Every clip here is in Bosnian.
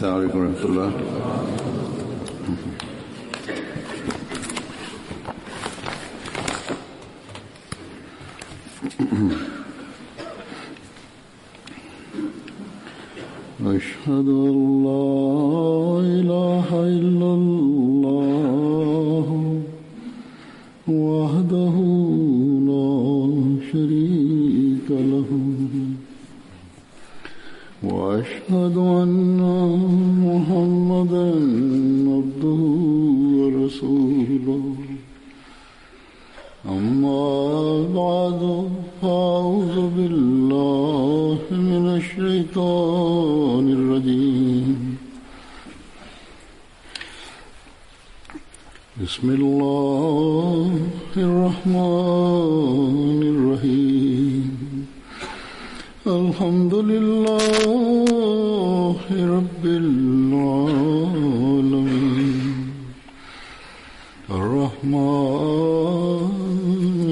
السلام عليكم ورحمة الله. أشهد أن لا إله إلا الله وحده لا شريك له وأشهد أن محمدا عبده ورسوله أما بعد فأعوذ بالله من الشيطان الرجيم بسم الله الرحمن الرحيم الحمد لله رب العالمين الرحمن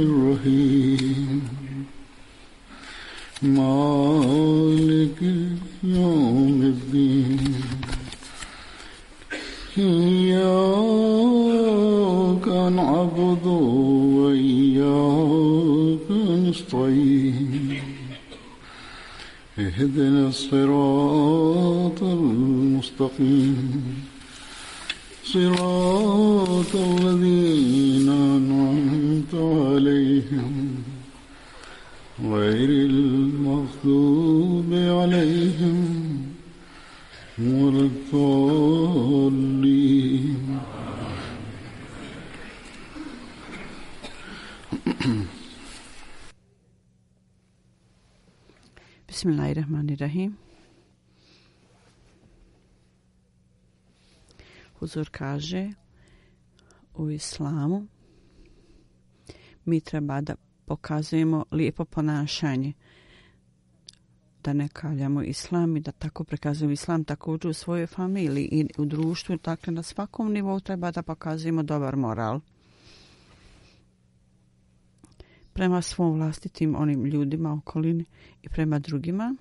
الرحيم مالك يوم الدين إياك نعبد وإياك نستعين اهدنا الصراط المستقيم صراط الذين أنعمت عليهم غير المغضوب عليهم ولا الضالين. Bismillahirrahmanirrahim. Huzur kaže u islamu mi treba da pokazujemo lijepo ponašanje, da ne kaljamo islam i da tako prikazujemo islam također u svojoj familiji i u društvu, dakle na svakom nivou treba da pokazujemo dobar moral prema svom vlastitim onim ljudima okolini i prema drugima.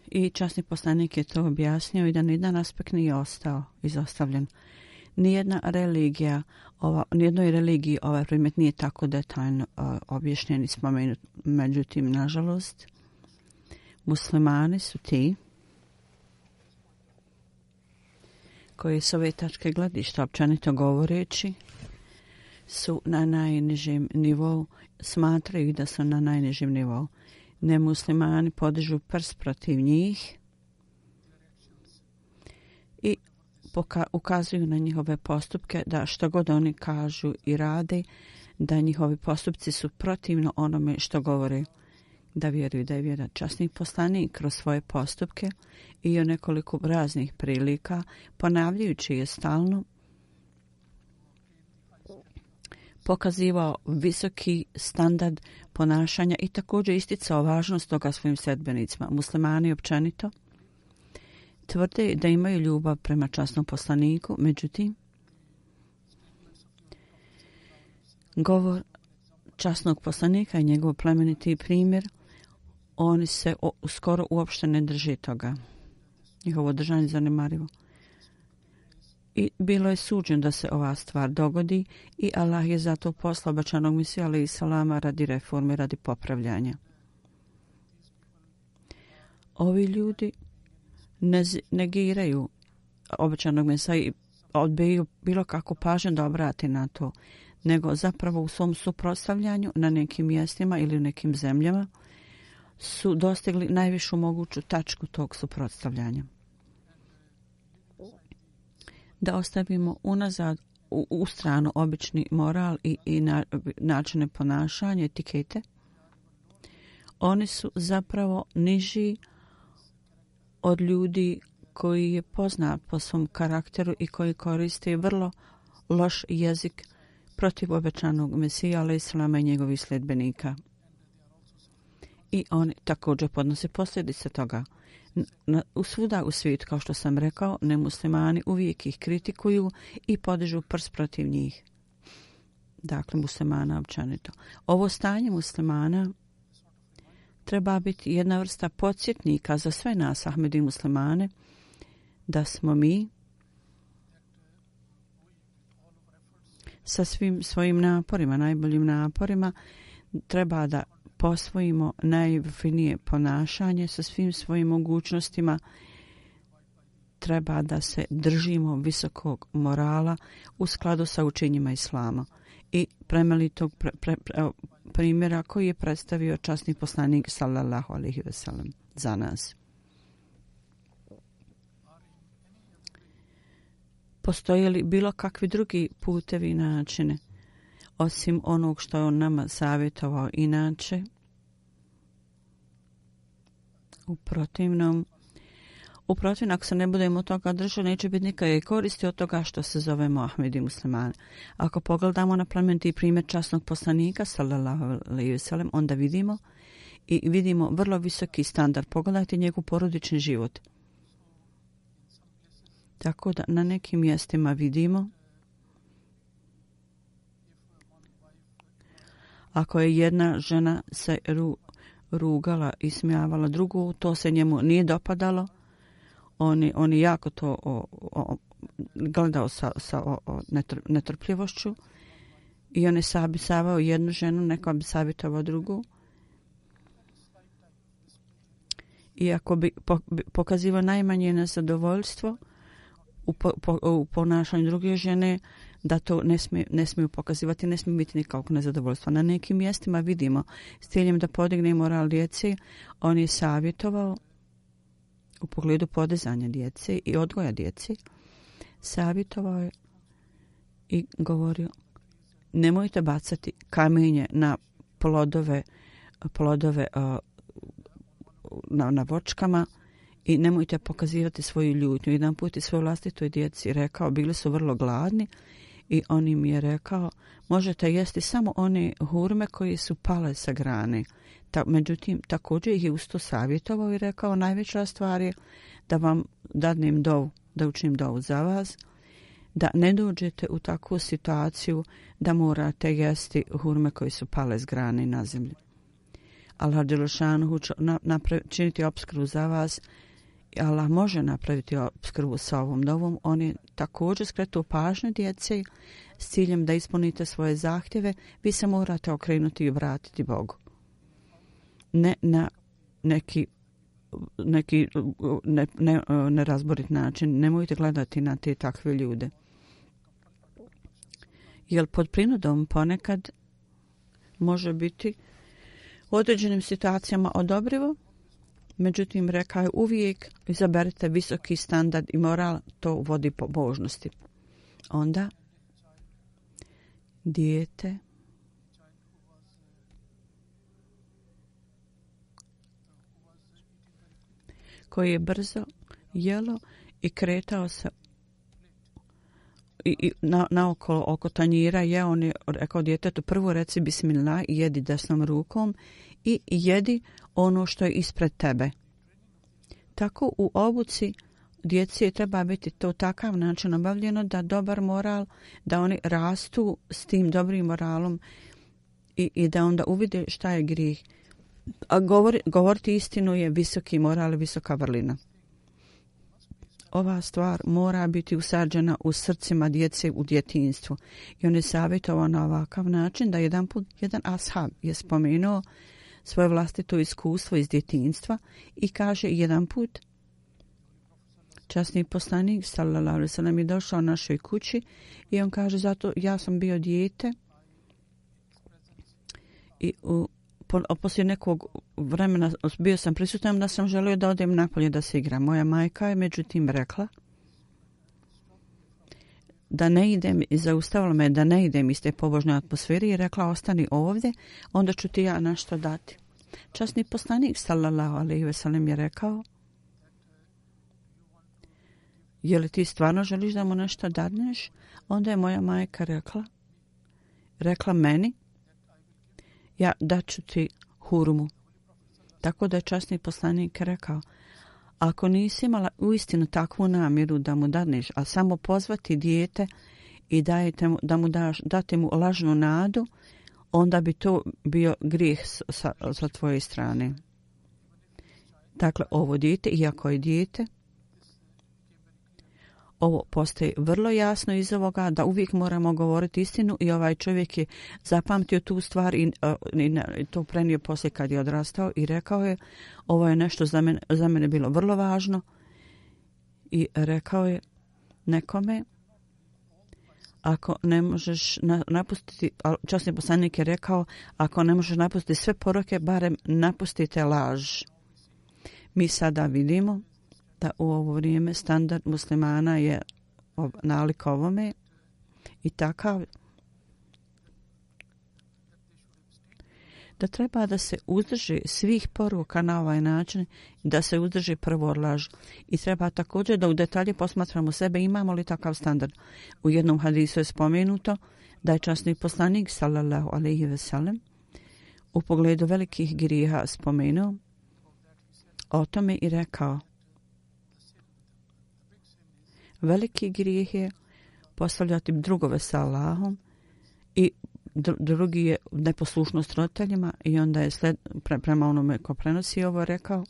I časni poslanik je to objasnio i da nijedan aspekt nije ostao izostavljen. Nijednoj religiji ovaj predmet nije tako detaljno objašnjen i spomenut. Međutim, nažalost, muslimani su ti koji s ove tačke gledišta, općenito govoreći, su na najnižem nivou, smatraju da su na najnižem nivou. Nemuslimani podižu prst protiv njih i ukazuju na njihove postupke, da što god oni kažu i rade, da njihovi postupci su protivno onome što govore, da vjeruju da je vjera. Časni poslanik kroz svoje postupke i o nekoliko raznih prilika, ponavljajući je stalno, pokazivao visoki standard ponašanja i također isticao važnost toga svojim sledbenicima. Muslimani općenito tvrde da imaju ljubav prema časnom poslaniku, međutim, govor časnog poslanika i njegov plemeniti primjer, oni se skoro uopšte ne drži toga. Njihovo držanje zanemarivo. I bilo je suđeno da se ova stvar dogodi i Allah je zato poslao obećanog Mesiju alejhi selama radi reforme, radi popravljanja. Ovi ljudi negiraju obećanog Mesija i odbijaju bilo kakvu pažnju da obrati na to, nego zapravo u svom suprotstavljanju na nekim mjestima ili u nekim zemljama su dostigli najvišu moguću tačku tog suprotstavljanja. Da ostavimo unazad u stranu obični moral i načine ponašanja, etikete, oni su zapravo niži od ljudi koji je poznat po svom karakteru i koji koriste vrlo loš jezik protiv obećanog Mesija alejhi selama i njegovih sledbenika. I oni također podnose posljedice toga. Svuda u svijetu, kao što sam rekao, nemuslimani uvijek ih kritikuju i podižu prst protiv njih. Dakle, muslimana općenito. Ovo stanje muslimana treba biti jedna vrsta podsjetnika za sve nas, Ahmedi muslimane, da smo mi sa svim svojim naporima, najboljim naporima, treba da posvojimo najfinije ponašanje sa svim svojim mogućnostima. Treba da se držimo visokog morala u skladu sa učenjima Islama i plemenitog primjera koji je predstavio časni poslanik sallallahu alejhi ve sellem za nas. Postoje li bilo kakvi drugi putevi i načine osim onog što je on nama savjetovao inače? U protivnom, ako se ne budemo toga držati, neće biti nikakve koristi od toga što se zovemo Ahmedi muslimani. Ako pogledamo na plemeniti primjer časnog poslanika sallallahu alejhi ve sellem, onda vidimo vrlo visoki standard. Pogledajte njegov porodični život. Tako da na nekim mjestima vidimo, ako je jedna žena se rugala i smijavala drugu, to se njemu nije dopadalo. On je jako to gledao sa netrpljivošću i on je savjetovao jednu ženu, neko bi savjetovao drugu. I ako bi pokazivao najmanje nezadovoljstvo u ponašanju druge žene, da to ne smiju pokazivati, ne smije biti nikakvog nezadovoljstva. Na nekim mjestima vidimo, s ciljem da podigne moral djece, on je savjetovao u pogledu podizanja djece i odgoja djece, savjetovao je i govorio: nemojte bacati kamenje na plodove na voćkama i nemojte pokazivati svoju ljutnju. Jedan put i svojoj vlastitoj djeci rekao, bili su vrlo gladni i on im je rekao: možete jesti samo one hurme koji su pale sa grane. Međutim, također ih je usto savjetovao i rekao: najveća stvar je da vam dadnem dovu, da učinim dovu za vas, da ne dođete u takvu situaciju da morate jesti hurme koji su pale s grane na zemlji. Allah dželešanu će činiti opskrbu za vas. Allah može napraviti opskrbu sa ovom dovom. On je također skretao pažnju djece s ciljem da ispunite svoje zahtjeve. Vi se morate okrenuti i vratiti Bogu. Ne na neki nerazborit način. Nemojte gledati na te takve ljude. Jer pod prinudom ponekad može biti u određenim situacijama odobrivo. Međutim, rekao je uvijek izaberite visoki standard i moral, to vodi pobožnosti. Onda dijete koje je brzo jelo i kretao se i naokolo oko tanjira je, on je rekao djetetu: prvo reci bismillah i jedi desnom rukom i jedi ono što je ispred tebe. Tako u obuci djeci treba biti to takav način obavljeno da dobar moral, da oni rastu s tim dobrim moralom i da onda uvide šta je grijeh. A govoriti istinu je visoki moral, visoka vrlina. Ova stvar mora biti usađena u srcima djece u djetinjstvu. I on je savjetovao na ovakav način da jedan ashab je spomenuo svoje vlastito iskustvo iz djetinjstva i kaže: jedan put časni poslanik sallallahu alejhi ve sellem je došao našoj kući i on kaže: zato ja sam bio dijete i poslije nekog vremena bio sam prisutan da sam želio da odem napolje da se igram. Moja majka je međutim rekla da ne idem i zaustavila me da ne idem iz te pobožne atmosfere i rekla: ostani ovdje, onda ću ti ja nešto dati. Časni poslanik sallallahu alejhi ve sellem je rekao: je li ti stvarno želiš da mu nešto dadneš? Onda je moja majka rekla meni: ja daću ti hurmu. Tako da je časni poslanik rekao: ako nisi imala uistinu takvu namjeru da mu dadneš, a samo pozvati dijete i dati mu lažnu nadu, onda bi to bio grijeh sa tvoje strane. Dakle, ovo dijete, iako je dijete, ovo postaje vrlo jasno iz ovoga da uvijek moramo govoriti istinu i ovaj čovjek je zapamtio tu stvar i to prenio poslije kad je odrastao i rekao je ovo je nešto za mene bilo vrlo važno i rekao je nekome ako ne možeš napustiti, časni poslanik je rekao ako ne možeš napustiti sve poroke, barem napustite laž. Mi sada vidimo da u ovo vrijeme standard muslimana je nalik ovome i takav da treba da se uzdrži svih poruka na ovaj način i da se uzdrži prvo od laži. I treba također da u detalje posmatramo sebe imamo li takav standard. U jednom hadisu je spomenuto da je časni poslanik sallallahu alejhi ve sellem u pogledu velikih grijeha spomenuo o tome i rekao veliki grijeh je postavljati drugove sa Allahom i drugi je neposlušnost roditeljima i onda je prema onome ko prenosi ovo rekao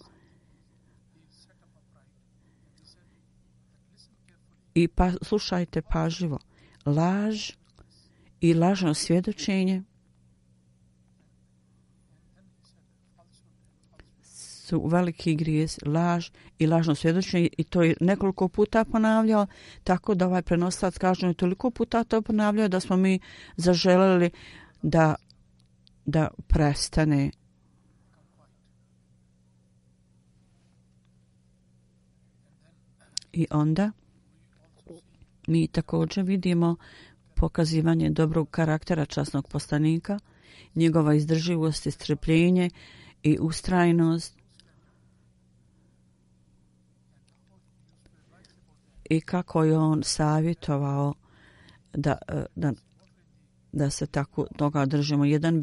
i slušajte pažljivo laž i lažno svjedočenje su veliki grijeh, laž i lažno svjedočenje i to je nekoliko puta ponavljao, tako da ovaj prenosilac kaže je toliko puta to ponavljao da smo mi zaželeli da prestane. I onda mi također vidimo pokazivanje dobrog karaktera časnog poslanika, njegova izdržljivost i strpljenje i ustrajnost i kako je on savjetovao da se tako toga držimo. Jedan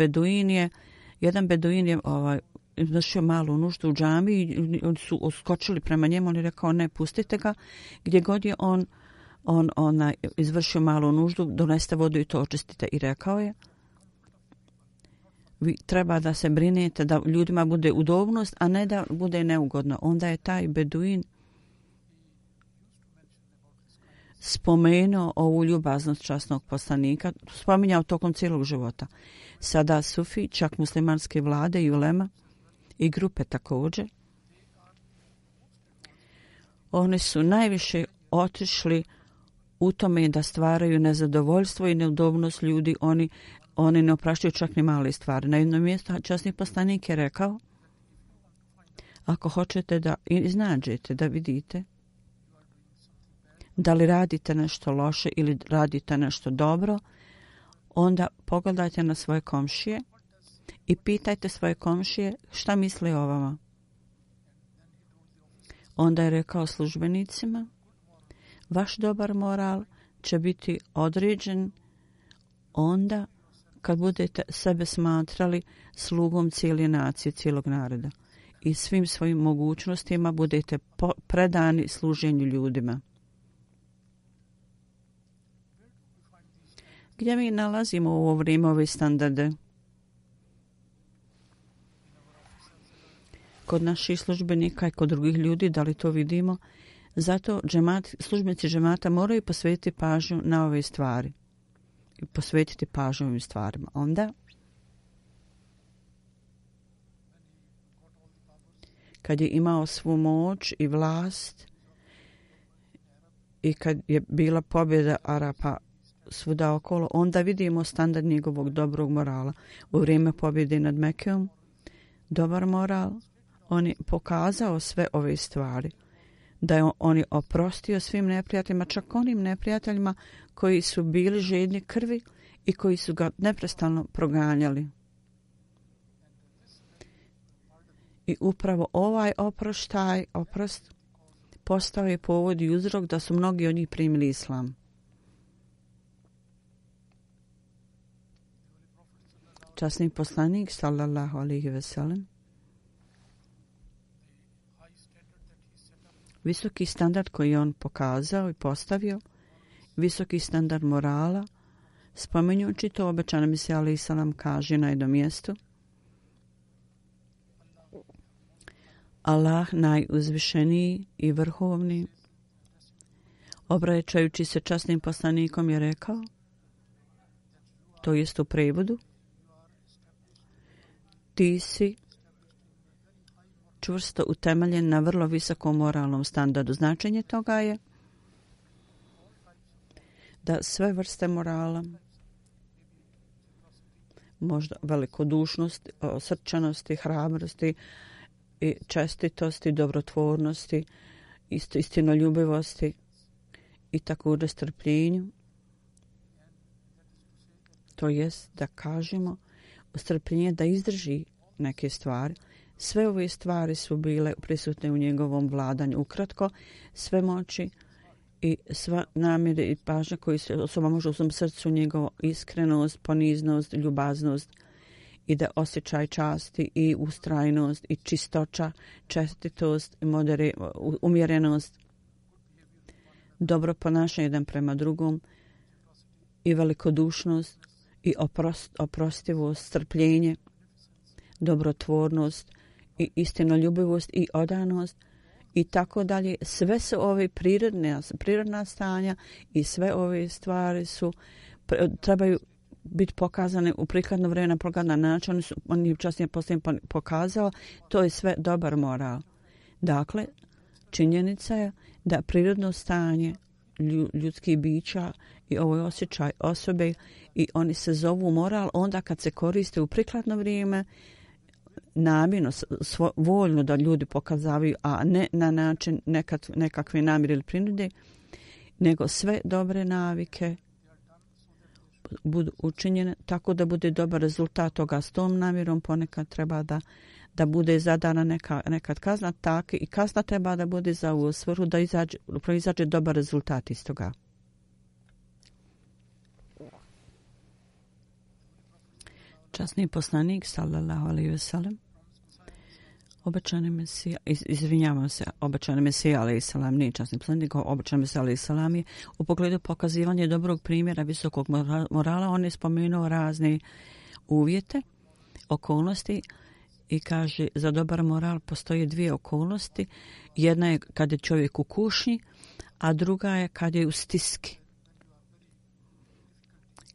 beduin je izvršio malu nuždu u džamiji i oni su oskočili prema njemu, on je rekao ne, pustite ga. Gdje god je on izvršio malu nuždu, doneste vodu i to očistite. I rekao je vi treba da se brinete da ljudima bude udobnost, a ne da bude neugodno. Onda je taj beduin spomenuo ovu ljubaznost časnog poslanika, spominjao tokom cijelog života. Sada sufi, čak muslimanske vlade i ulema i grupe također, oni su najviše otišli u tome da stvaraju nezadovoljstvo i neudobnost ljudi, oni ne opraštaju čak ni male stvari. Na jednom mjestu časni poslanik je rekao ako hoćete da iznađete, da vidite da li radite nešto loše ili radite nešto dobro, onda pogledajte na svoje komšije i pitajte svoje komšije šta misle o vama. Onda je rekao službenicima, vaš dobar moral će biti određen onda kad budete sebe smatrali slugom cijele nacije, cijelog naroda i svim svojim mogućnostima budete predani služenju ljudima. Gdje mi nalazimo u ovo vrijeme ove standarde? Kod naših službenika i kod drugih ljudi, da li to vidimo? Zato službenici džemata moraju posvetiti pažnju na ove stvari. I posvetiti pažnju ovim stvarima. Onda, kad je imao svu moć i vlast i kad je bila pobjeda Arapa svuda okolo, onda vidimo standard njegovog dobrog morala. U vrijeme pobjede nad Mekom, dobar moral, on je pokazao sve ove stvari. Da je on je oprostio svim neprijateljima, čak onim neprijateljima koji su bili žedni krvi i koji su ga neprestano proganjali. I upravo ovaj oprost postao je povod i uzrok da su mnogi od njih primili islam. Časni poslanik sallallahu alejhi ve sellem visoki standard koji je on pokazao i postavio, visoki standard morala, spominjući to obećano mi se alejhi selam kaže na jednom mjestu Allah najuzvišeniji i vrhovni, obraćajući se časnim poslanikom, je rekao, to jest u prevodu, ti si čvrsto utemeljen na vrlo visokom moralnom standardu. Značenje toga je da sve vrste morala, možda velikodušnost, srčanosti, hrabrosti, i čestitosti, dobrotvornosti, istinoljubivosti i također strpljenju. To jest da kažemo strpljenje da izdrži neke stvari. Sve ove stvari su bile prisutne u njegovom vladanju. Ukratko, sve moći i sva namjere i pažnja koju se osoba može u svom srcu, njegovu iskrenost, poniznost, ljubaznost i da osjećaj časti i ustrajnost i čistoća, čestitost, umjerenost, dobro ponašanje jedan prema drugom i velikodušnost i oprostivost, strpljenje, dobrotvornost i istinoljubivost i odanost i tako dalje. Sve su ove prirodna stanja i sve ove stvari trebaju biti pokazane u prikladno vrijeme na prokladan način. On je časnije posljednje pokazao. To je sve dobar moral. Dakle, činjenica je da prirodno stanje ljudskih bića i ovo osjećaj osobe i oni se zovu moral onda kad se koriste u prikladno vrijeme, namjerno, voljno da ljudi pokazavaju, a ne na način nekakve namjere ili prinude, nego sve dobre navike budu učinjene tako da bude dobar rezultat toga. S tom namjerom ponekad treba da bude zadana nekad kazna, tako i kazna treba da bude za ovu svrhu da proizađe dobar rezultat iz toga. Časni poslanik, sallallahu alejhi ve sellem, obećani Mesija, izvinjavam se, obećani Mesija, alejhi selam, nije časni poslanik, obećani Mesija, alejhi selam, je u pogledu pokazivanja dobrog primjera visokog morala. On je spomenuo razne uvjete, okolnosti i kaže za dobar moral postoje dvije okolnosti. Jedna je kad je čovjek u kušnji, a druga je kad je u stiski.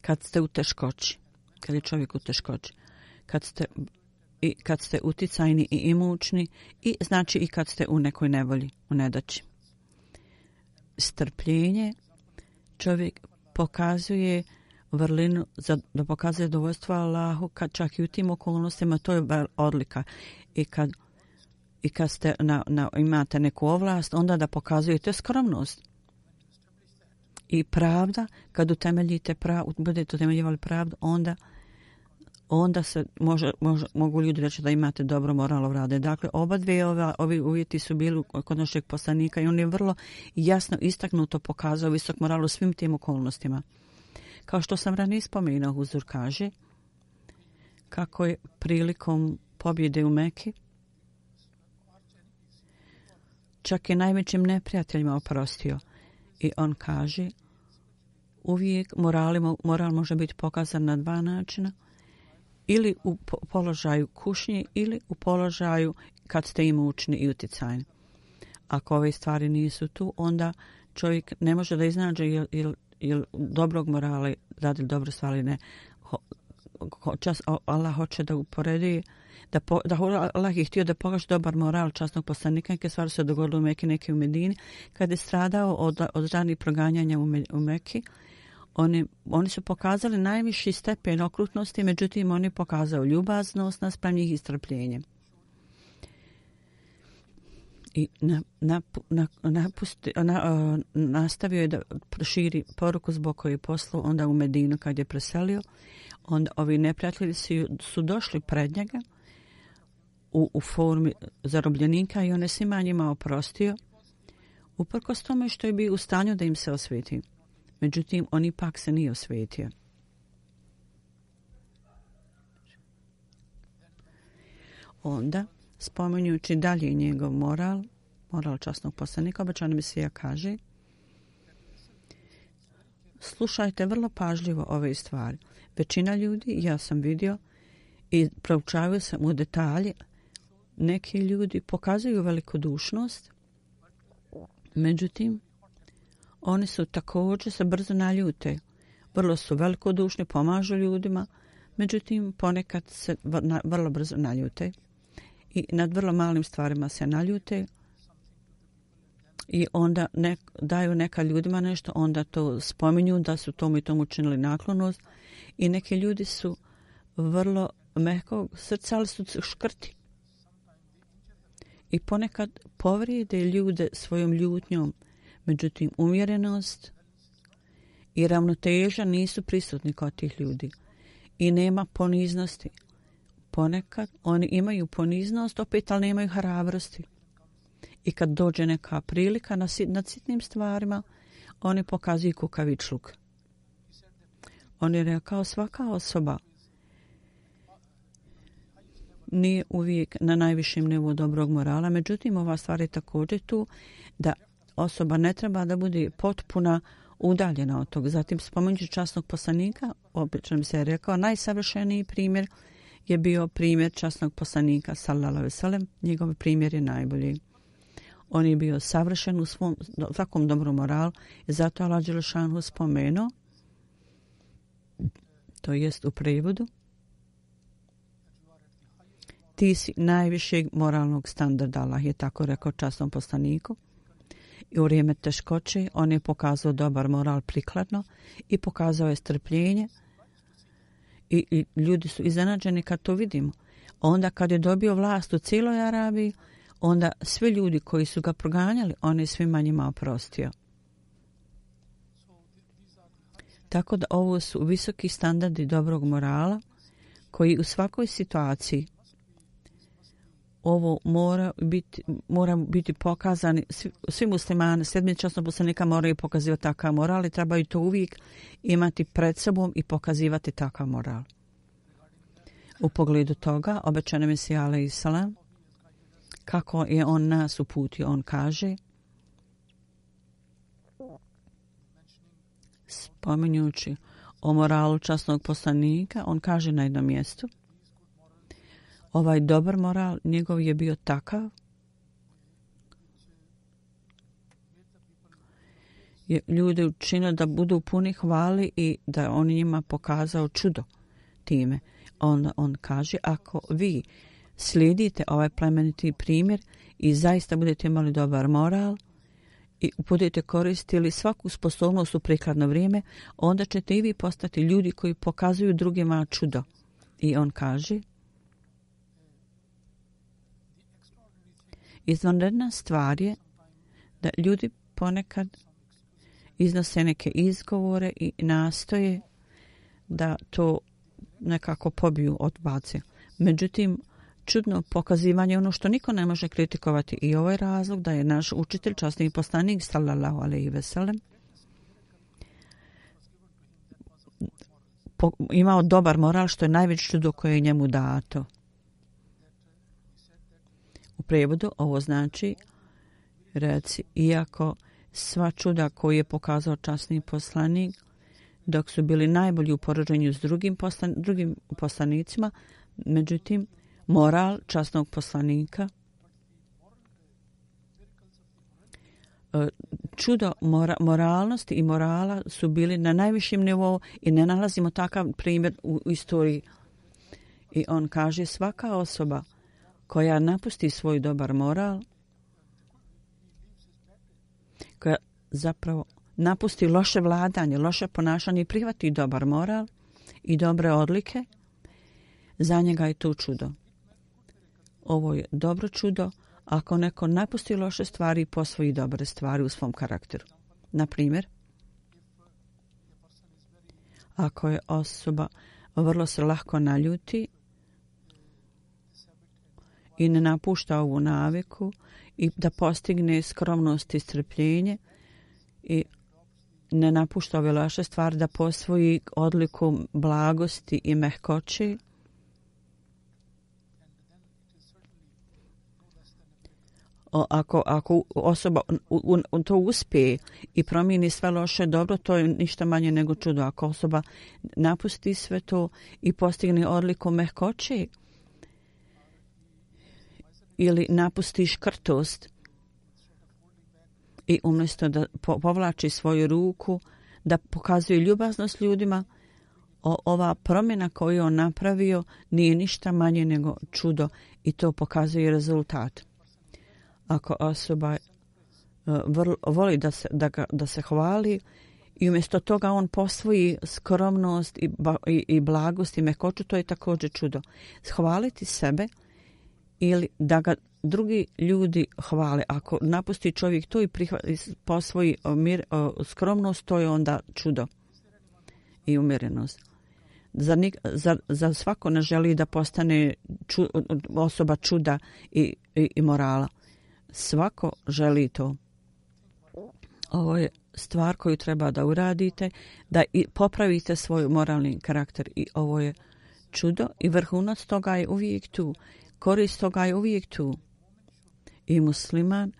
Kad ste u teškoći. Kad je čovjek u teškoći. Kad ste uticajni i imućni i znači i kad ste u nekoj nevolji, u nedaći. Strpljenje čovjek pokazuje vrlinu da pokazuje zadovoljstvo Allahu, kad čak i u tim okolnostima, to je odlika. I kad ste imate neku ovlast, onda da pokazujete skromnost. I pravda, kad utemeljite budete utemeljivali pravdu, onda se mogu ljudi reći da imate dobro moralo rade. Dakle, ovi uvjeti su bili kod našeg poslanika i on je vrlo jasno istaknuto pokazao visok moral u svim tim okolnostima. Kao što sam ranije spomenuo, Huzur kaže kako je prilikom pobjede u Meki čak i najvećim neprijateljima oprostio. I on kaže uvijek moral može biti pokazan na dva načina. Ili u položaju kušnje ili u položaju kad ste imućni i uticajni. Ako ove stvari nisu tu, onda čovjek ne može da iznađe ili dobrog morala radi dobro stvari, ne. Allah hoće da uporedi, Allah je htio da pokaže dobar moral časnog poslanika. Neke stvari se dogodile u Meki, neke u Medini. Kad je stradao od ranih proganjanja u Meki, oni su pokazali najviši stepen okrutnosti, međutim oni pokazao ljubaznost naspram njih i strpljenje. I nastavio je da proširi poruku zbog koje je poslao onda u Medinu kad je preselio. Onda ovi neprijatelji su došli pred njega u formi zarobljenika i on je svima njima oprostio, uprkos tome što je bio u stanju da im se osveti. Međutim, on ipak se nije osvetio. Onda, spominjući dalje njegov moral časnog poslanika, obećani Mesija kaže: slušajte vrlo pažljivo ove stvari. Većina ljudi, ja sam vidio i proučavio sam u detalje, Neki ljudi pokazuju velikodušnost, međutim, oni su također se brzo naljute. Vrlo su velikodušni, pomažu ljudima, međutim, ponekad se vrlo brzo naljute. I nad vrlo malim stvarima se naljute i onda daju neka ljudima nešto, onda to spominju da su tomu i tomu učinili naklonost i neki ljudi su vrlo mekog srca, ali su škrti. I ponekad povrijede ljude svojom ljutnjom, međutim umjerenost i ravnoteža nisu prisutni kod tih ljudi i nema poniznosti. Ponekad oni imaju poniznost, opet, ali nemaju hrabrosti. I kad dođe neka prilika nad sitnim stvarima, oni pokazuju kukavičluk. On je rekao, svaka osoba nije uvijek na najvišem nivou dobrog morala, međutim, ova stvar je također tu da osoba ne treba da bude potpuna udaljena od toga. Zatim, spominjući časnog poslanika, obično se je rekao, najsavršeniji primjer je bio primjer časnog poslanika, sallallahu alejhi ve sellem. Njegov primjer je najbolji. On je bio savršen u svakom dobrom moralu i zato Allah dželešanu spomenuo, to jest u prevodu, ti si najvišeg moralnog standarda, Allah je tako rekao časnom poslaniku. I u vrijeme teškoće on je pokazao dobar moral prikladno i pokazao je strpljenje i ljudi su iznenađeni kad to vidimo. Onda kad je dobio vlast u cijeloj Arabiji, onda svi ljudi koji su ga proganjali, on je svima njima oprostio. Tako da ovo su visoki standardi dobrog morala koji u svakoj situaciji ovo mora biti pokazani. Svi muslimani, sedmi časnog poslanika moraju pokazivati takav moral i trebaju to uvijek imati pred sobom i pokazivati takav moral. U pogledu toga, obećani Mesija alejhi selam, kako je on nas uputio, on kaže, spominjući o moralu časnog poslanika, on kaže na jednom mjestu, ovaj dobar moral njegov je bio takav je ljude učinio da budu puni hvali i da on njima pokazao čudo time. On kaže, ako vi slijedite ovaj plemeniti primjer i zaista budete imali dobar moral i budete koristili svaku sposobnost u prikladno vrijeme, onda ćete i vi postati ljudi koji pokazuju drugima čudo. I on kaže, izvanredna stvar je da ljudi ponekad iznose neke izgovore i nastoje da to nekako pobiju, odbace. Međutim, čudno pokazivanje ono što niko ne može kritikovati i ovaj razlog da je naš učitelj, časni poslanik, sallallahu alejhi ve sellem, imao dobar moral, što je najveće čudo koje je njemu dato. U prevodu ovo znači, reci, iako sva čuda koju je pokazao časni poslanik, dok su bili najbolji u poređenju s drugim poslanicima, međutim, moral časnog poslanika, čudo moralnosti i morala su bili na najvišem nivou i ne nalazimo takav primjer u istoriji. I on kaže, svaka osoba koja napusti svoj dobar moral, koja zapravo napusti loše vladanje, loše ponašanje i prihvati dobar moral i dobre odlike, za njega je to čudo. Ovo je dobro čudo ako neko napusti loše stvari i posvoji dobre stvari u svom karakteru. Na primjer, ako je osoba vrlo se lahko naljuti i ne napušta ovu naviku i da postigne skromnost i strpljenje i ne napušta ove loše stvari, da posvoji odliku blagosti i mehkoće, ako osoba to uspije i promijeni sve loše dobro, to je ništa manje nego čudo. Ako osoba napusti sve to i postigne odliku mehkoće ili napusti škrtost i umjesto da povlači svoju ruku, da pokazuje ljubaznost ljudima, ova promjena koju on napravio nije ništa manje nego čudo i to pokazuje rezultat. Ako osoba voli da se hvali i umjesto toga on posvoji skromnost i blagost i mekoću, to je također čudo. Hvaliti sebe ili da ga drugi ljudi hvale. Ako napusti čovjek to i posvoji skromnost, to je onda čudo i umjerenost. Za svako ne želi da postane osoba čuda i morala. Svako želi to. Ovo je stvar koju treba da uradite, da popravite svoj moralni karakter i ovo je čudo i vrhunac toga je uvijek tu. Korist toga je uvijek tu. I musliman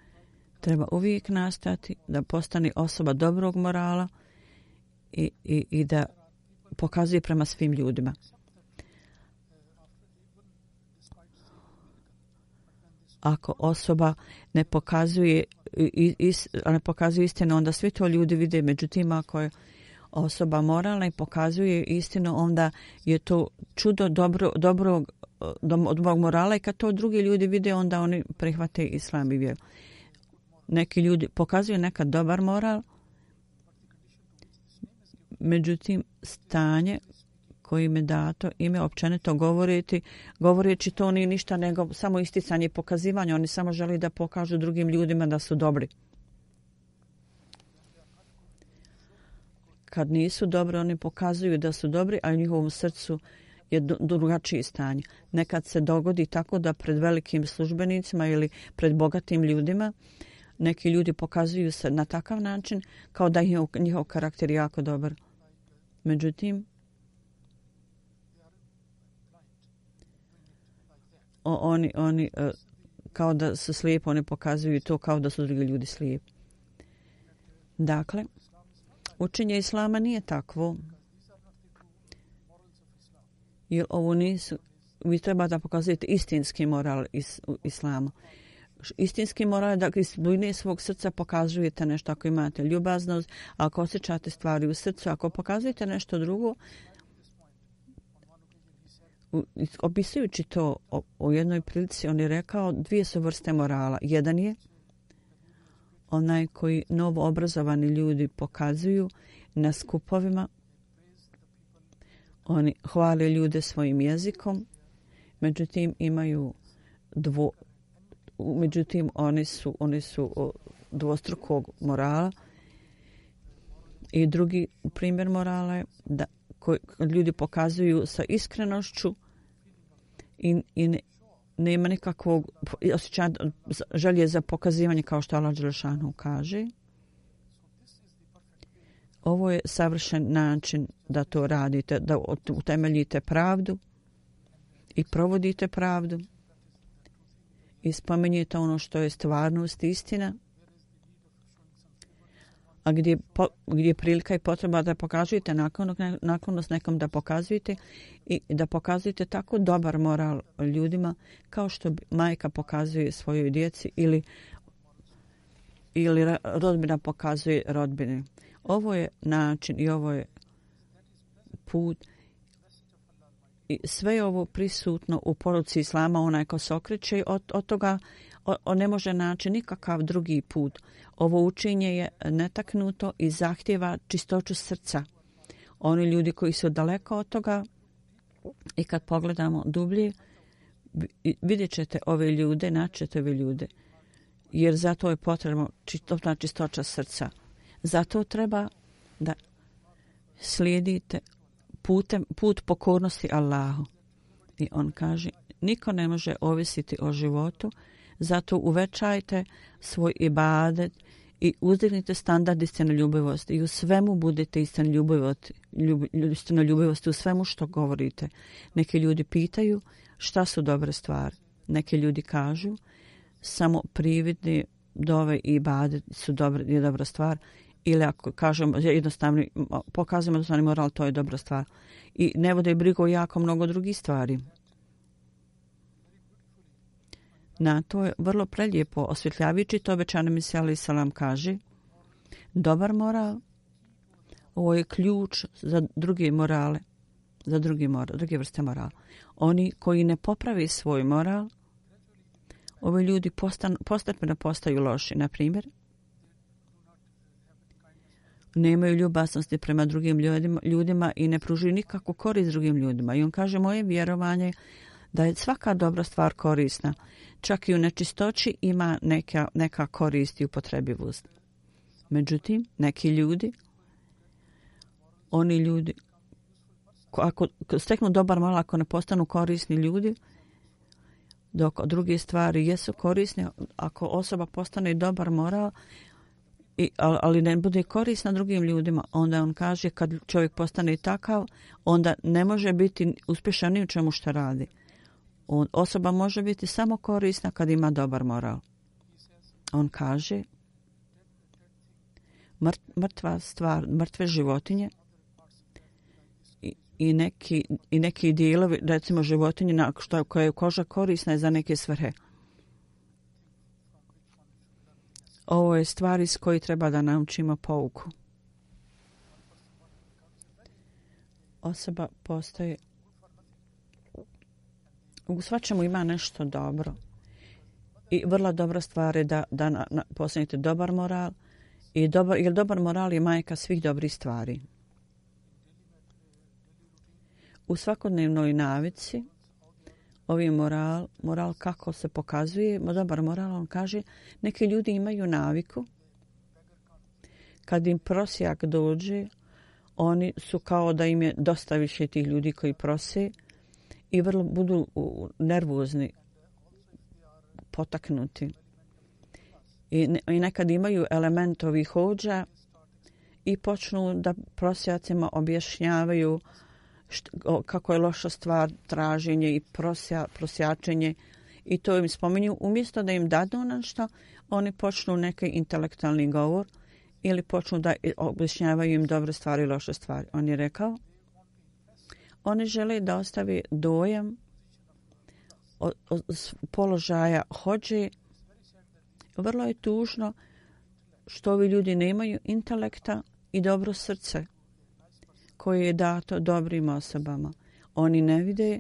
treba uvijek nastati da postane osoba dobrog morala i da pokazuje prema svim ljudima. Ako osoba ne pokazuje istinu, onda svi to ljudi vide. Međutim, ako je osoba moralna i pokazuje istinu, onda je to čudo dobrog morala i kad to drugi ljudi vide, onda oni prihvate islam i vjeru. Neki ljudi pokazuju nekad dobar moral, međutim, stanje kojim je dato ime općenito govoreći to nije ništa nego samo isticanje i pokazivanje. Oni samo žele da pokažu drugim ljudima da su dobri. Kad nisu dobri, oni pokazuju da su dobri, a u njihovom srcu je drugačije stanje. Nekad se dogodi tako da pred velikim službenicima ili pred bogatim ljudima neki ljudi pokazuju se na takav način kao da je njihov karakter jako dobar. Međutim, oni kao da su slijepi, oni pokazuju to kao da su drugi ljudi slijepi. Dakle, učenje islama nije takvo. Jer ovo nisu, vi treba da pokazujete istinski moral islama. Istinski moral je da iz dubine svog srca pokazujete nešto, ako imate ljubaznost, ako osjećate stvari u srcu, ako pokazujete nešto drugo. Opisujući to u jednoj prilici, on je rekao dvije su vrste morala. Jedan je onaj koji novo obrazovani ljudi pokazuju na skupovima. Oni hvale ljude svojim jezikom, međutim oni su dvostrukog morala. I drugi primjer morala je da ljudi pokazuju sa iskrenošću i nema nikakvog osjećanja želje za pokazivanje kao što Allah dželešanu kaže. Ovo je savršen način da to radite, da utemeljite pravdu i provodite pravdu i spomenjete ono što je stvarnost i istina, a gdje je prilika i potreba da pokazujete naklonost nekom da pokazujete i da pokazujete tako dobar moral ljudima kao što majka pokazuje svojoj djeci ili rodbina pokazuje rodbine. Ovo je način i ovo je put i sve je ovo prisutno u poruci islama. Onaj ko se okreće od toga on ne može naći nikakav drugi put. Ovo učenje je netaknuto i zahtjeva čistoću srca. Oni ljudi koji su daleko od toga i kad pogledamo dublje vidjet ćete ove ljude, naćete ove ljude. Jer zato je potrebno čistoća srca. Zato treba da slijedite put pokornosti Allahu. I on kaže, niko ne može ovisiti o životu, zato uvećajte svoj ibadet i uzdignite standard istinoljubivosti i u svemu budete istinoljubivosti u svemu što govorite. Neki ljudi pitaju šta su dobre stvari. Neki ljudi kažu samo prividni dove i ibadet je dobra stvar. Ili ako kažemo pokazujemo jednostavni moral, to je dobra stvar. I ne vode brigu o jako mnogo drugih stvari. na to je vrlo prelijepo osvjetljavajući to obećani Mesija alejhi selam kaže dobar moral ovo je ključ za druge morale, za druge vrste morala. Oni koji ne popravi svoj moral, ovi ljudi postepeno postaju loši. Na primjer, nemaju ljubaznosti prema drugim ljudima i ne pružuju nikakvu korist drugim ljudima. I on kaže, moje vjerovanje da je svaka dobra stvar korisna. Čak i u nečistoći ima neka korist i upotrebivost. Međutim, neki ljudi, oni ljudi, ako steknu dobar moral, ako ne postanu korisni ljudi, dok druge stvari jesu korisne, ako osoba postane dobar moral, ali ne bude korisna drugim ljudima, onda on kaže kad čovjek postane takav, onda ne može biti uspješan ni u čemu što radi. Osoba može biti samo korisna kad ima dobar moral. On kaže mrtva stvar, mrtve životinje i neki dijelovi, recimo životinje koje je koža korisna je za neke svrhe. Ovo je stvar iz koje treba da naučimo pouku. Osoba postoji, u svačemu ima nešto dobro. I vrlo dobra stvar je da postanete dobar moral. Jer dobar moral je majka svih dobrih stvari. U svakodnevnoj navici ovi moral kako se pokazuje, dobar moral, on kaže, neki ljudi imaju naviku, kad im prosjak dođe, oni su kao da im je dosta više tih ljudi koji prose i vrlo budu nervozni, potaknuti. I nekad imaju element ovih hođa i počnu da prosjacima objašnjavaju kako je loša stvar traženje i prosjačenje i to im spominju. Umjesto da im dadu nešto, oni počnu neki intelektualni govor ili počnu da objašnjavaju im dobre stvari i loše stvari. On je rekao, oni žele da ostavi dojam od položaja hođe. Vrlo je tužno što ovi ljudi nemaju intelekta i dobro srce koje je dato dobrim osobama. Oni ne vide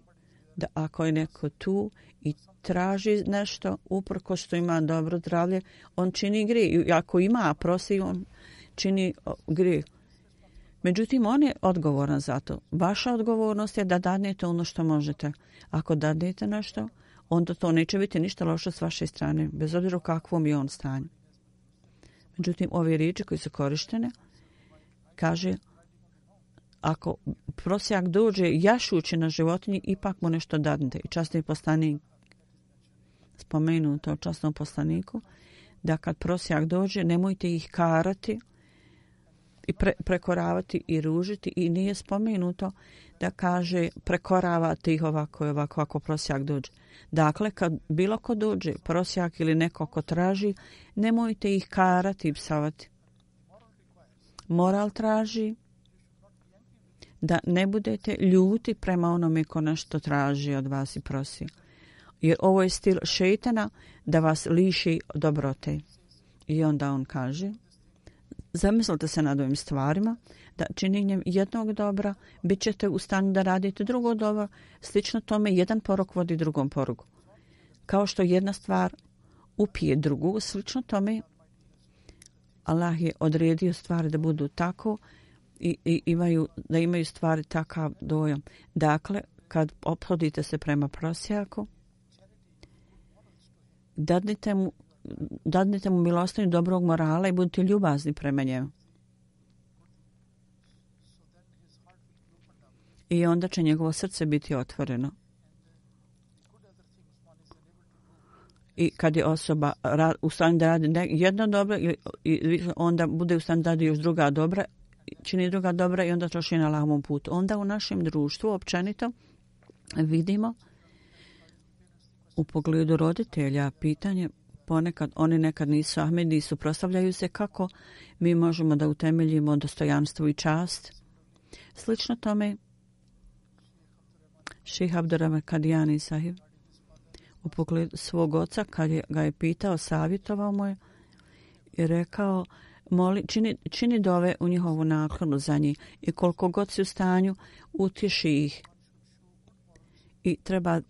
da ako je neko tu i traži nešto, uprkos što ima dobro zdravlje, on čini grijeh. I ako ima prosi, on čini grijeh. Međutim, on je odgovoran za to. Vaša odgovornost je da dadnete ono što možete. Ako dadnete nešto, onda to neće biti ništa loše s vaše strane, bez obzira u kakvom je on stanju. Međutim, ove riječi koje su korištene, kaže, ako prosjak dođe jašući na životinji, ipak mu nešto dadnete. I časni poslanik spomenuo to časnom poslaniku, da kad prosjak dođe, nemojte ih karati i prekoravati i ružiti. I nije spomenuto da kaže prekoravate ih ovako i ovako ako prosjak dođe. Dakle, kad bilo ko dođe, prosjak ili neko ko traži, nemojte ih karati i psovati. Moral traži da ne budete ljuti prema onome ko nešto traži od vas i prosi. Jer ovo je stil šejtana da vas liši dobrote. I onda on kaže, zamislite se nad ovim stvarima, da činjenjem jednog dobra bit ćete u stanju da radite drugo dobro, slično tome jedan porok vodi drugom poroku. Kao što jedna stvar upije drugu, slično tome Allah je odredio stvari da budu tako i imaju stvari takav dojam. Dakle, kad ophodite se prema prosjaku, dadnite mu milostinju dobrog morala i budite ljubazni prema njemu. I onda će njegovo srce biti otvoreno. I kad je osoba u stanju da radi jedno dobro, onda bude u stanju da radi još druga dobra, čini druga dobra i onda troši na Allahovom putu. Onda u našem društvu općenito vidimo u pogledu roditelja pitanje, ponekad oni nekad nisu Ahmedi, suprotstavljaju se kako mi možemo da utemeljimo dostojanstvo i čast. Slično tome Šejh Abdurrahman Kadijani sahib u pogledu svog oca, kad ga je pitao, savjetovao mu je i rekao, čini dove u njihovu naklonu za njih i koliko god si u stanju, utješi ih. I treba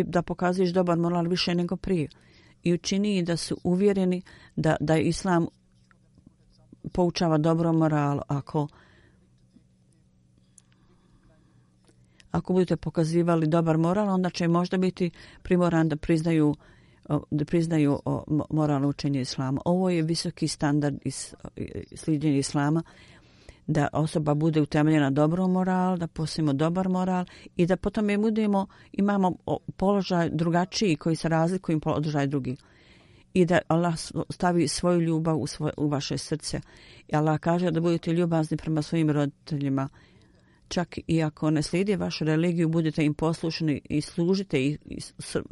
da pokazuješ dobar moral više nego prije. I učini ih da su uvjereni da je Islam poučava dobro moralu. Ako budete pokazivali dobar moral, onda će možda biti primoran da priznaju moralno učenje Islama. Ovo je visoki standard slijedjenja Islama, da osoba bude utemeljena dobrom moral, da postojimo dobar moral i da potom imamo položaj drugačiji koji se razlikuje od položaja drugih. I da Allah stavi svoju ljubav u vaše srce. I Allah kaže da budete ljubazni prema svojim roditeljima. Čak i ako ne slijedi vašu religiju, budete im poslušni i služite ih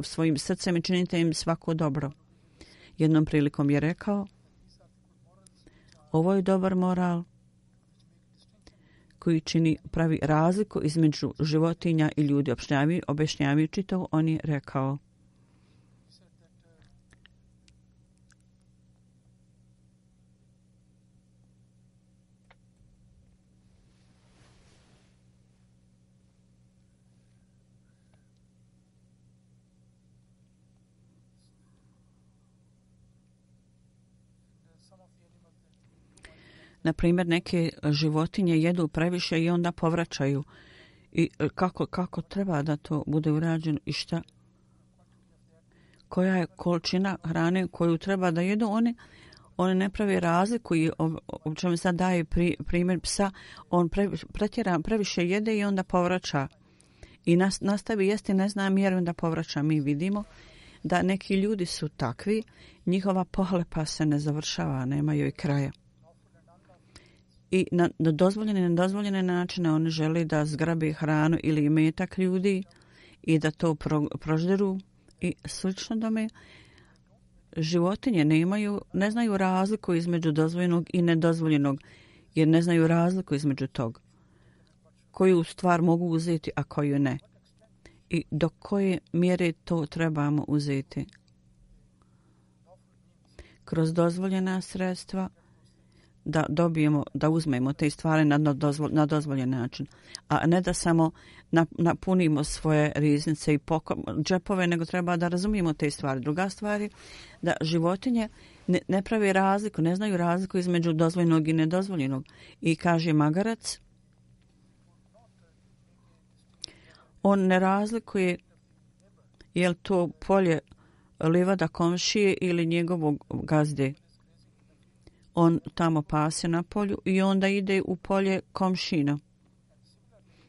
svojim srcem i činite im svako dobro. Jednom prilikom je rekao, ovo je dobar moral koji pravi razliku između životinja i ljudi. Objašnjavajući to, on je rekao, na primjer, neke životinje jedu previše i onda povraćaju. I kako treba da to bude urađeno i šta? Koja je količina hrane koju treba da jedu? Oni ne pravi razliku i o čemu sad daje primjer psa. On previše jede i onda povraća. I nastavi jesti, ne zna mjeru, onda povraća. Mi vidimo da neki ljudi su takvi, njihova pohlepa se ne završava, nema joj kraja. I na dozvoljene i nedozvoljene načine oni žele da zgrabi hranu ili imetak ljudi i da to prožderu i slično tome. Životinje ne znaju razliku između dozvoljenog i nedozvoljenog, jer ne znaju razliku između tog. Koju stvar mogu uzeti, a koju ne. I do koje mjere to trebamo uzeti. Kroz dozvoljena sredstva da uzmemo te stvari na dozvoljen način, a ne da samo napunimo svoje riznice i džepove, nego treba da razumijemo te stvari. Druga stvar je da životinje ne pravi razliku, ne znaju razliku između dozvoljenog i nedozvoljenog. I kaže magarac, on ne razlikuje je li to polje livada komšije ili njegovog gazde. On tamo pase na polju i onda ide u polje komšina.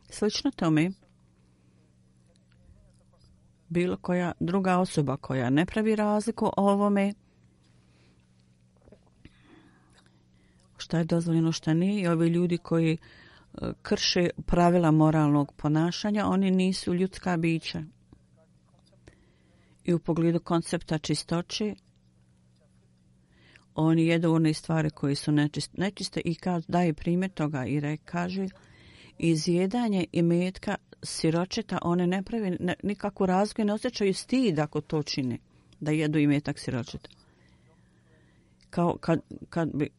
Slično tome, bilo koja druga osoba koja ne pravi razliku o ovome, šta je dozvoljeno, šta nije, i ovi ljudi koji krše pravila moralnog ponašanja, oni nisu ljudska bića. I u pogledu koncepta čistoće, oni jedu one stvari koje su nečiste i daje primjer toga i kaže, izjedanje imetka siročeta, one ne pravi nikakvu razliku i ne osjećaju stid ako to čine, da jedu imetak siročeta. Kao kad bi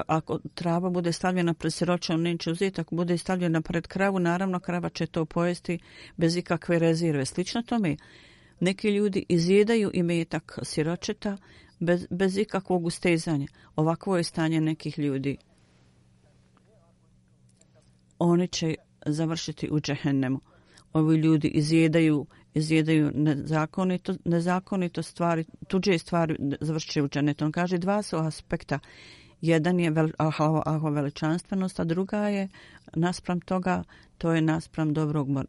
ako trava bude stavljena pred siročom, neće uzeti. Ako bude stavljena pred kravu, naravno krava će to pojesti bez ikakve rezerve. Slično tome, neki ljudi izjedaju imetak siročeta bez ikakvog ustezanja. Ovakvo je stanje nekih ljudi. Oni će završiti u džehennemu. Ovi ljudi izjedaju nezakonito stvari, tuđe stvari, završit će u džennetu. On kaže, dva su aspekta. Jedan je veličanstvenost, a druga je naspram toga, to je naspram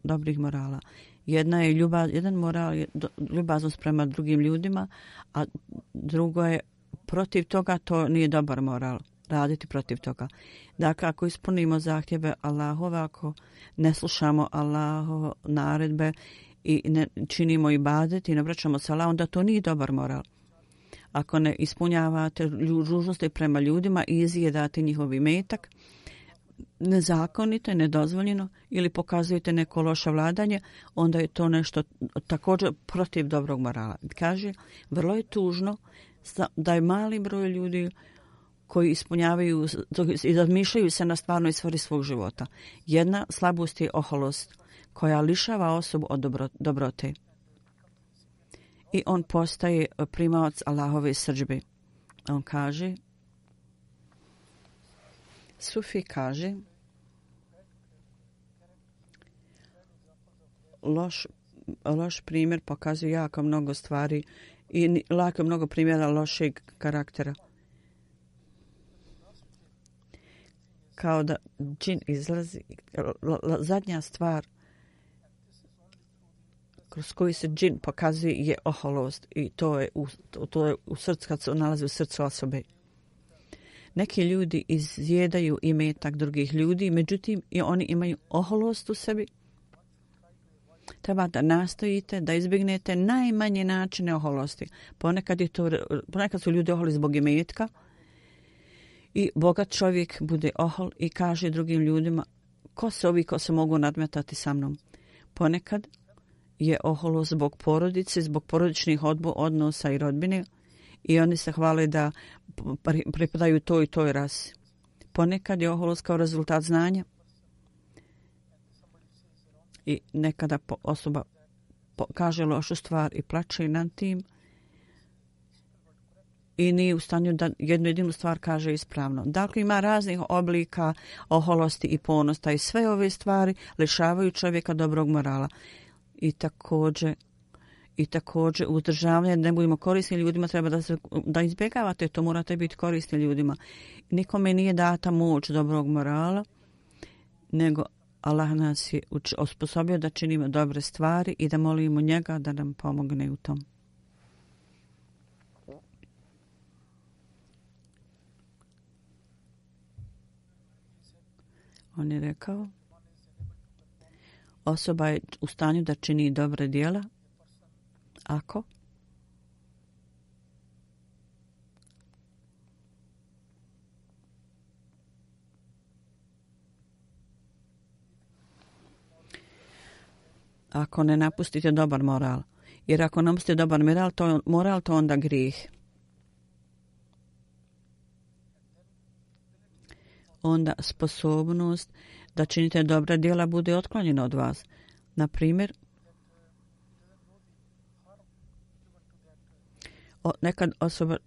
dobrih morala. Jedan moral je ljubaznost prema drugim ljudima, a drugo je protiv toga, to nije dobar moral, raditi protiv toga. Dakle, ako ispunimo zahtjeve Allahove, ako ne slušamo Allahove naredbe i ne činimo ibadet i ne vraćamo salam, onda to nije dobar moral. Ako ne ispunjavate dužnosti prema ljudima i izjedate njihov imetak, nezakonito i nedozvoljeno ili pokazujete neko loše vladanje, onda je to nešto također protiv dobrog morala. Kaže, vrlo je tužno da je mali broj ljudi koji ispunjavaju i razmišljaju se na stvarnoj sferi svog života. Jedna slabost je oholost koja lišava osobu od dobrote. I on postaje primalac Allahove srdžbe. On kaže, Sufi kaže, loš primjer pokazuje jako mnogo stvari i lako mnogo primjera lošeg karaktera. Kao da džin izlazi, zadnja stvar kroz koju se džin pokazuje je oholost i to je u srcu, kad se nalazi u srcu osobe. Neki ljudi izjedaju imetak drugih ljudi, međutim i oni imaju oholost u sebi. Treba da nastojite da izbjegnete najmanje načine oholosti. Ponekad su ljudi oholi zbog imetka i bogat čovjek bude ohol i kaže drugim ljudima ko se ovi ko se mogu nadmetati sa mnom. Ponekad je oholost zbog porodice, zbog porodičnih odnosa i rodbine i oni se hvale da pripadaju toj i toj rasi. Ponekad je oholost kao rezultat znanja i nekada osoba kaže lošu stvar i plače nad tim i nije u stanju da jednu jedinu stvar kaže ispravno. Dakle, ima raznih oblika oholosti i ponosta i sve ove stvari lišavaju čovjeka dobrog morala. I također uzdržavanje, ne budemo korisni ljudima, treba da izbjegavate, to morate biti korisni ljudima. Nikome nije data moć dobrog morala, nego Allah nas je osposobio da činimo dobre stvari i da molimo njega da nam pomogne u tom. On je rekao, osoba je u stanju da čini dobre djela ako ne napustite dobar moral. Jer ako napustite dobar moral, to onda grijeh. Onda sposobnost da činite dobra djela bude otklonjena od vas. Na primjer, nekad osoba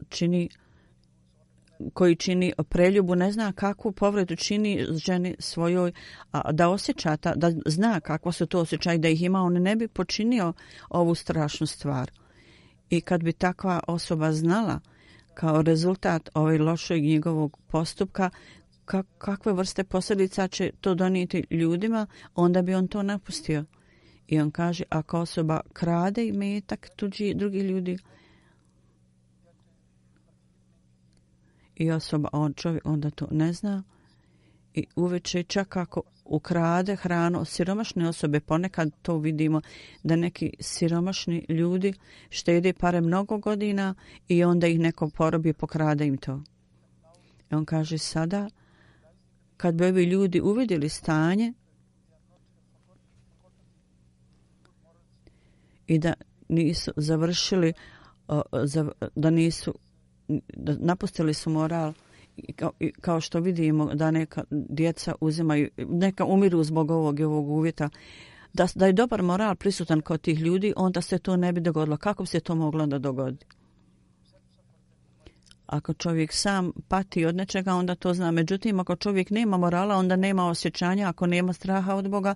koji čini preljubu ne zna kakvu povredu čini ženi svojoj, a da osjeća, da zna kakva su to osjećaje, da ih ima, on ne bi počinio ovu strašnu stvar. I kad bi takva osoba znala kao rezultat ovaj lošeg njegovog postupka kakve vrste posljedica će to donijeti ljudima, onda bi on to napustio. I on kaže, ako osoba krade imetak drugi ljudi i čovjek onda to ne zna i uveče čak ako ukrade hranu od siromašne osobe, ponekad to vidimo da neki siromašni ljudi štede pare mnogo godina i onda ih neko porobi i pokrade im to. I on kaže sada, kad bi ovi ljudi uvidjeli stanje i da nisu završili, da napustili su moral, kao što vidimo da neka djeca uzimaju, neka umiru zbog ovog uvjeta, da je dobar moral prisutan kod tih ljudi, onda se to ne bi dogodilo. Kako bi se to moglo da dogodi? Ako čovjek sam pati od nečega, onda to zna. Međutim, ako čovjek nema morala, onda nema osjećanja, ako nema straha od Boga,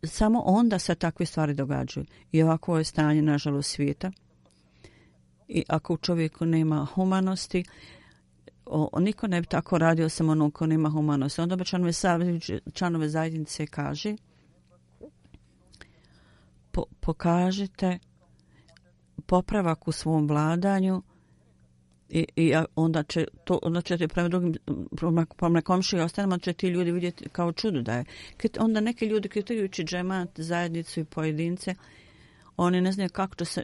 samo onda se takve stvari događaju. I ovako je stanje, nažalost, svijeta. I ako u čovjeku nema humanosti, niko ne bi tako radio samo ono ko nema humanosti. Onda članove zajednice kaže, pokažite popravak u svom vladanju i onda ćete prema drugim, prema komšiji i ostalima će ti ljudi vidjeti kao čudo da je. Onda neki ljudi kritikujući džemat, zajednicu i pojedince, Oni ne znaju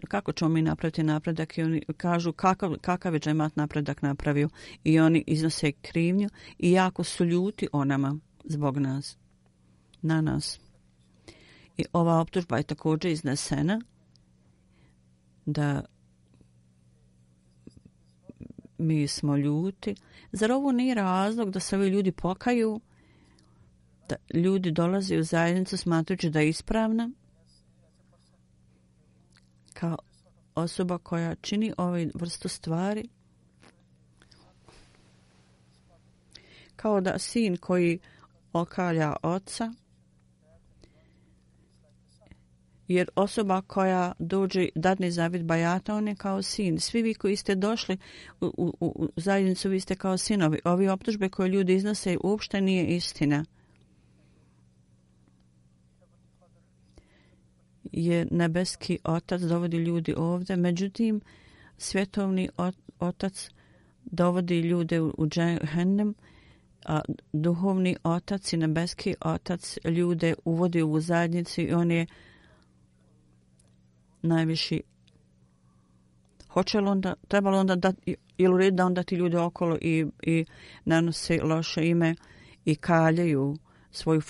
kako ćemo mi napraviti napredak i oni kažu kakav je džemat napredak napravio i oni iznose krivnju i jako su ljuti o nama zbog nas, na nas. I ova optužba je također iznesena da mi smo ljuti. Zar ovo nije razlog da se ovi ljudi pokaju, da ljudi dolaze u zajednicu smatrajući da je ispravna? Kao osoba koja čini ovu vrstu stvari, kao da sin koji okalja oca, jer osoba koja dođe dadne zavid bajata, on je kao sin. Svi vi koji ste došli u zajednicu, vi ste kao sinovi. Ovi optužbe koje ljudi iznose uopšte nije istina. Jer nebeski otac dovodi ljudi ovdje, međutim svjetovni otac dovodi ljude u džehennem, a duhovni otac i nebeski otac ljude uvodi u zajednicu i on je najviši. Hoće li onda, trebalo onda dati, ili u redu da onda ti ljudi okolo i nanose loše ime i kaljaju svoju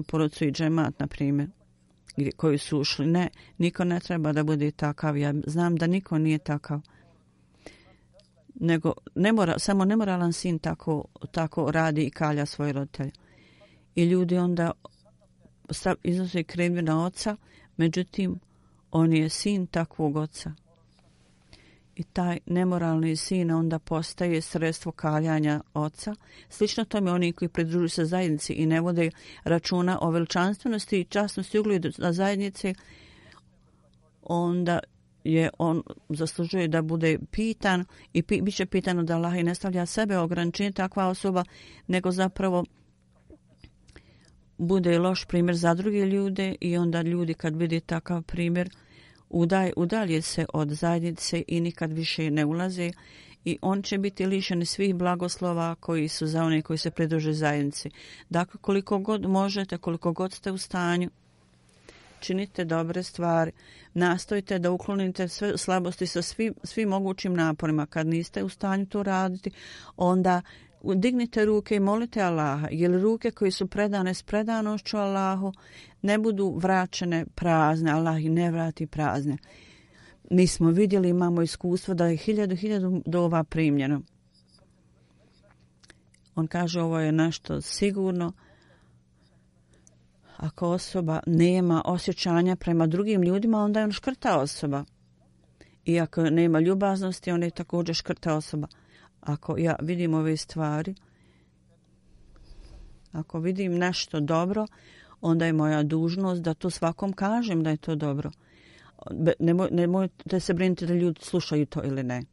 porodicu i džemat, na primjer, koji su ušli. Ne, niko ne treba da bude takav. Ja znam da niko nije takav. Nego samo nemoralan sin tako radi i kalja svoje roditelje. I ljudi onda iznose krivnju na oca, međutim on je sin takvog oca. I taj nemoralni sin onda postaje sredstvo kaljanja oca. Slično tome oni koji pridružuju se zajednici i ne vode računa o veličanstvenosti i časnosti ugledu na zajednici, onda on zaslužuje da bude pitan i bit će pitano da Allah i ne stavlja sebe ograničenje takva osoba, nego zapravo bude loš primjer za druge ljude i onda ljudi kad vidi takav primjer udalje se od zajednice i nikad više ne ulaze i on će biti lišen svih blagoslova koji su za one koji se pridruže zajednici. Dakle, koliko god možete, koliko god ste u stanju, činite dobre stvari, nastojite da uklonite sve slabosti sa svim mogućim naporima. Kad niste u stanju to raditi, onda dignite ruke i molite Allaha, jer ruke koje su predane s predanošću Allahu ne budu vraćene prazne. Allah ih ne vrati prazne. Mi smo vidjeli, imamo iskustvo da je 1000 dova primljeno. On kaže ovo je nešto sigurno. Ako osoba nema osjećanja prema drugim ljudima, onda je on škrta osoba. I ako nema ljubaznosti, on je također škrta osoba. Ako ja vidim ove stvari, ako vidim nešto dobro, onda je moja dužnost da to svakom kažem da je to dobro. Nemojte se brinuti da ljudi slušaju to ili ne.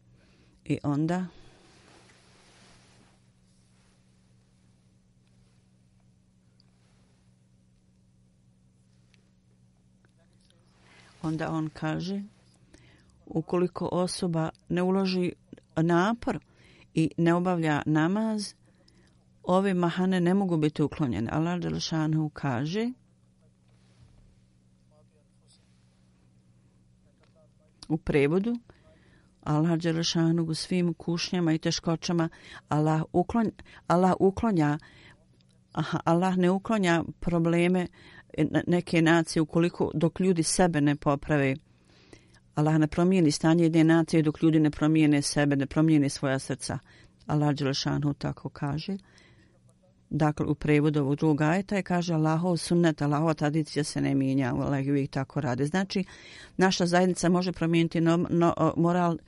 I onda on kaže, ukoliko osoba ne uloži napor i ne obavlja namaz, ove mahane ne mogu biti uklonjene. Allah dželešanu kaže u prevodu, Allah dželešanu u svim kušnjama i teškoćama Allah ne uklonja probleme neke nacije dok ljudi sebe ne poprave. Allah ne promijeni stanje jedne nacije dok ljudi ne promijene sebe, ne promijene svoja srca. Allah dželešanu tako kaže. Dakle, u prevodu ovog drugog ajeta je kaže Allahov sunnet, Allahova tradicija se ne mijenja, Allah uvijek tako rade. Znači, naša zajednica može promijeniti moral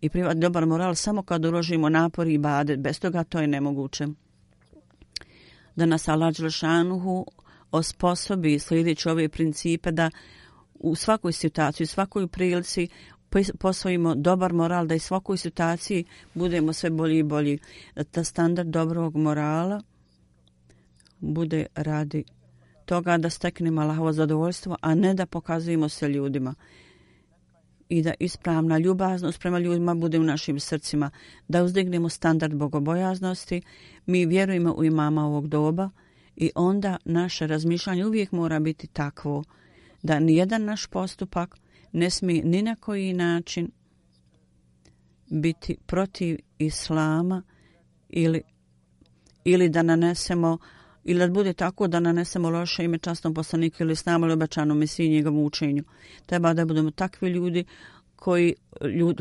i privatni dobar moral samo kad uložimo napor i ibadet. Bez toga to je nemoguće. Da nas Allah dželešanu osposobi slijedeći ove principe da u svakoj situaciji, u svakoj prilici posvojimo dobar moral, da i svakoj situaciji budemo sve bolji i bolji. Da standard dobrog morala bude radi toga da steknemo Allahovo zadovoljstvo, a ne da pokazujemo se ljudima. I da ispravna ljubaznost prema ljudima bude u našim srcima. Da uzdignemo standard bogobojaznosti. Mi vjerujemo u imama ovog doba i onda naše razmišljanje uvijek mora biti takvo da nijedan naš postupak ne smije ni na koji način biti protiv islama ili da nanesemo ili da bude tako da nanesemo loše ime časnom poslaniku ili islamu ili obećanom Mesiji njegovom učenju. Treba da budemo takvi ljudi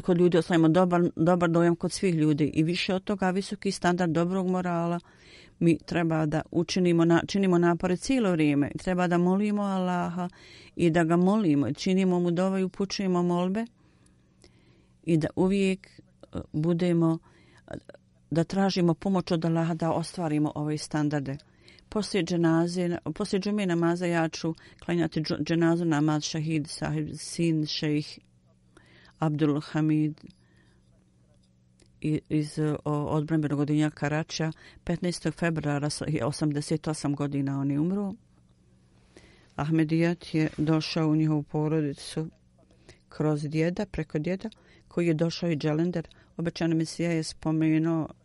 kod ljudi ostavimo dobar dojam kod svih ljudi i više od toga visoki standard dobrog morala. Mi treba da činimo napore cijelo vrijeme. Treba da molimo Allaha i da ga molimo. Činimo mu dove i upućujemo molbe i da uvijek da tražimo pomoć od Allaha da ostvarimo ove standarde. Poslije džume namaza ja ću klanjati dženazu namaz Šahid Sahib sin šejh Abdul Hamid iz odbrambenog odjeljenja Karačija. 15. februara 88 godina on je umro. Ahmedijat je došao u njihovu porodicu preko djeda koji je došao i Dželender. Obećani Mesija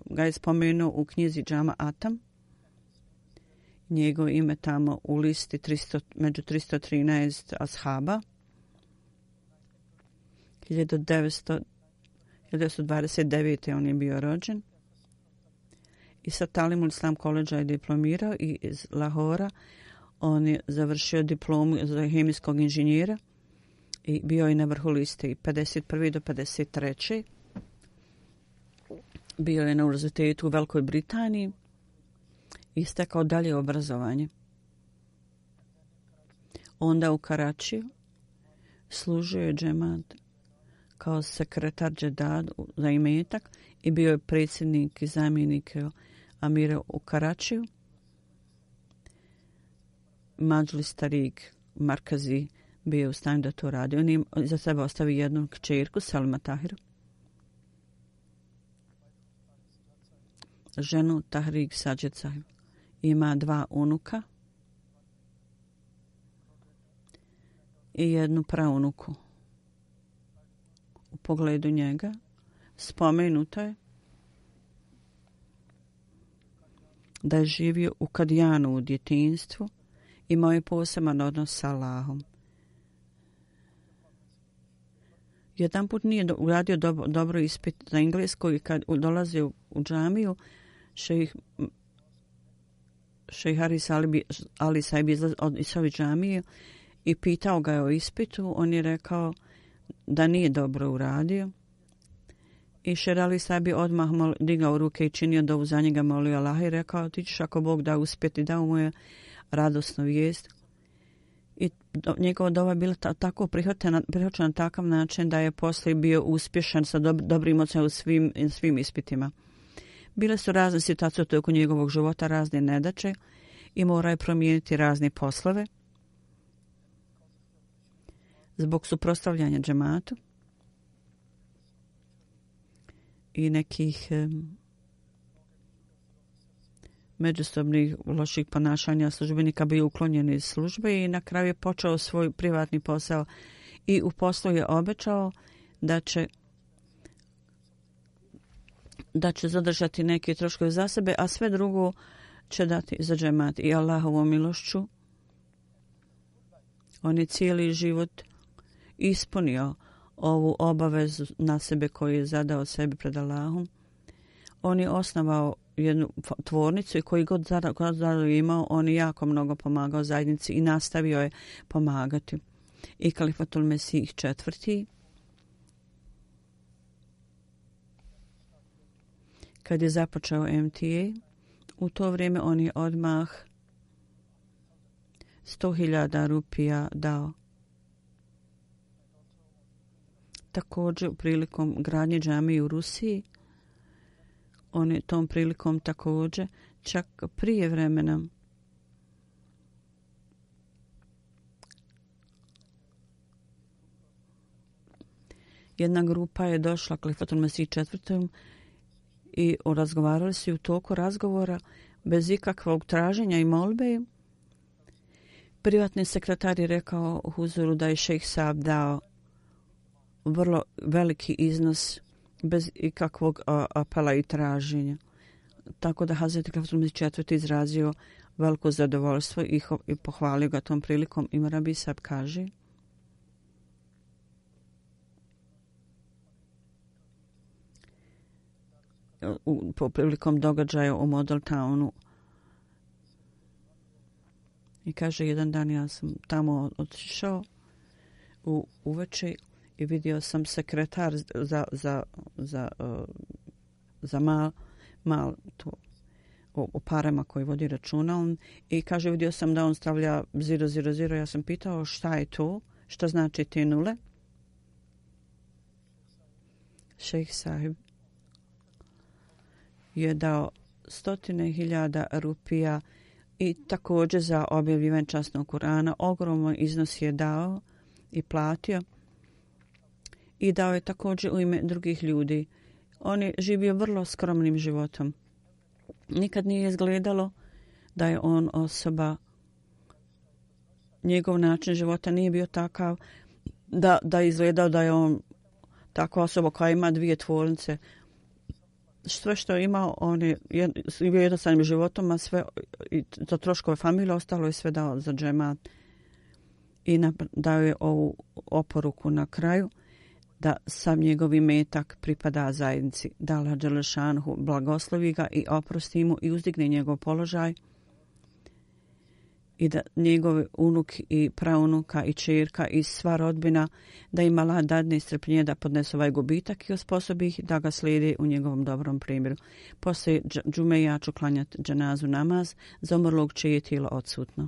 ga je spomenuo u knjizi Džama Atam. Njegovo ime tamo u listi među 313 ashaba. 1929. on je bio rođen. I sa Talimul Islam koledža je diplomirao i iz Lahora on je završio diplomu za hemijskog inženjera i bio je na vrhu liste i 51. do 53. Bio je na univerzitetu u Velikoj Britaniji i stekao dalje obrazovanje. Onda u Karačiju služio je džemat kao sekretar džedad za imetak i bio je predsjednik i zamjenik amira u Karačiju. Mađlis Tarik Markazi bio u stanju da to radi. On je za sebe ostavio jednu kćerku, Salima Tahiru, ženu Tahrik Sađed Sahib. Ima 2 unuka i jednu praunuku. U pogledu njega spomenuto je da je živio u Kadijanu u djetinjstvu, imao je poseban odnos sa Allahom. Jedan put nije uradio dobro ispit za englesko i kad dolazio u džamiju, šejh Haris Ali Saib izlazio iz ove džamije i pitao ga je o ispitu. On je rekao da nije dobro uradio. I Šer Ali Saib je odmah digao ruke i činio dovu za njega, molio Allaha i rekao ti ćeš ako Bog da uspjeti, dao mu je radosnu vijest. I njegova dova je bila tako prihvaćena na takav način da je poslije bio uspješan sa dobrim ocenama u svim ispitima. Bile su razne situacije oko njegovog života, razne nedaće i mora je promijeniti razne poslove zbog suprotstavljanja džematu i nekih međusobnih loših ponašanja službenika, bio uklonjen iz službe i na kraju je počeo svoj privatni posao i u poslu je obećao da će zadržati neke troškove za sebe, a sve drugo će dati za džemat. I Allahovom milošću on je cijeli život ispunio ovu obavezu na sebe koju je zadao sebi pred Allahom. On je osnovao jednu tvornicu i koji god zadao imao, on je jako mnogo pomagao zajednici i nastavio je pomagati. I Kalifatul Mesih IV. Kad je započeo MTA, u to vrijeme on je odmah 100.000 rupija dao. Također, prilikom gradnje džamije u Rusiji, on je tom prilikom također, čak prije vremena, jedna grupa je došla Kalifatul Mesih IV. I razgovarali su i u toku razgovora bez ikakvog traženja i molbe. Privatni sekretar je rekao Huzuru da je šejh Saab dao vrlo veliki iznos bez ikakvog apela i traženja. Tako da Hazreti Kalifatul Mesih IV. Izrazio veliko zadovoljstvo i pohvalio ga tom prilikom. Ima Rabi Saab kaže prilikom događaja u Model Townu. I kaže, jedan dan ja sam tamo otišao uveče i vidio sam sekretar za mal to o parama koji vodi računa. I kaže, vidio sam da on stavlja 000. Ja sam pitao šta je to, šta znači te nule. Šejh Sahib je dao 100.000 rupija i također za objavljivanje časnog Kurana. Ogroman iznos je dao i platio. I dao je također u ime drugih ljudi. On je živio vrlo skromnim životom. Nikad nije izgledalo da je on osoba, njegov način života nije bio takav da je izgledao da je on takva osoba koja ima 2 tvornice. Sve što je imao, on je bio jednostavnim životom, a sve za troškove familije ostalo je sve dao za džemat. I dao je ovu oporuku na kraju da sam njegov imetak pripada zajednici. Da Allah dželešanhu blagoslovi ga i oprosti mu i uzdigne njegov položaj i da njegov unuk i praunuka i ćerka i sva rodbina da im Allah dadne strpljenje da podnesu ovaj gubitak i osposobi ih da ga slijede u njegovom dobrom primjeru. Poslije džume ja ću klanjati dženazu namaz za umrlog čije je tijelo odsutno.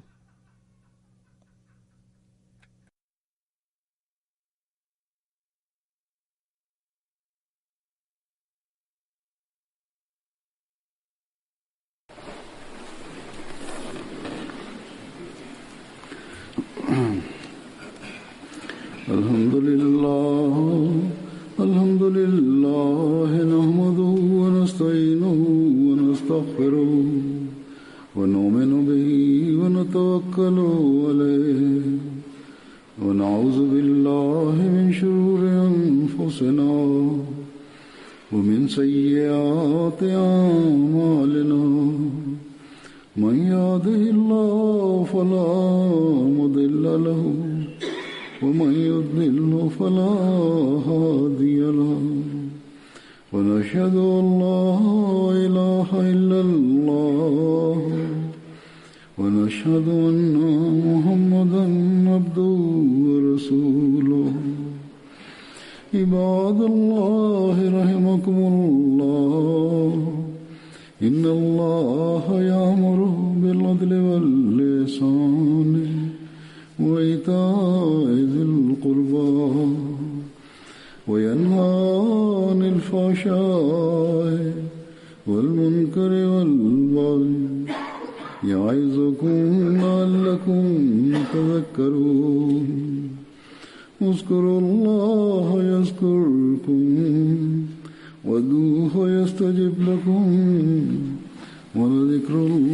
الحمد لله نحمده ونستعينه ونستغفره ونؤمن به ونتوكل عليه ونعوذ بالله من شرور أنفسنا ومن سيئات أعمالنا من يهده الله فلا مضل له ومن يضلل فلا هادي له ونشهد أن لا إله إلا الله ونشهد أن محمدا عبده ورسوله عباد الله رحمكم الله إن الله يأمر بالعدل والإحسان وإيتاء ذي القربى وينهى عن الفحشاء والمنكر والبغي يعظكم لعلكم تذكرون اذكروا الله يذكركم وادعوه يستجب لكم ولذكر الله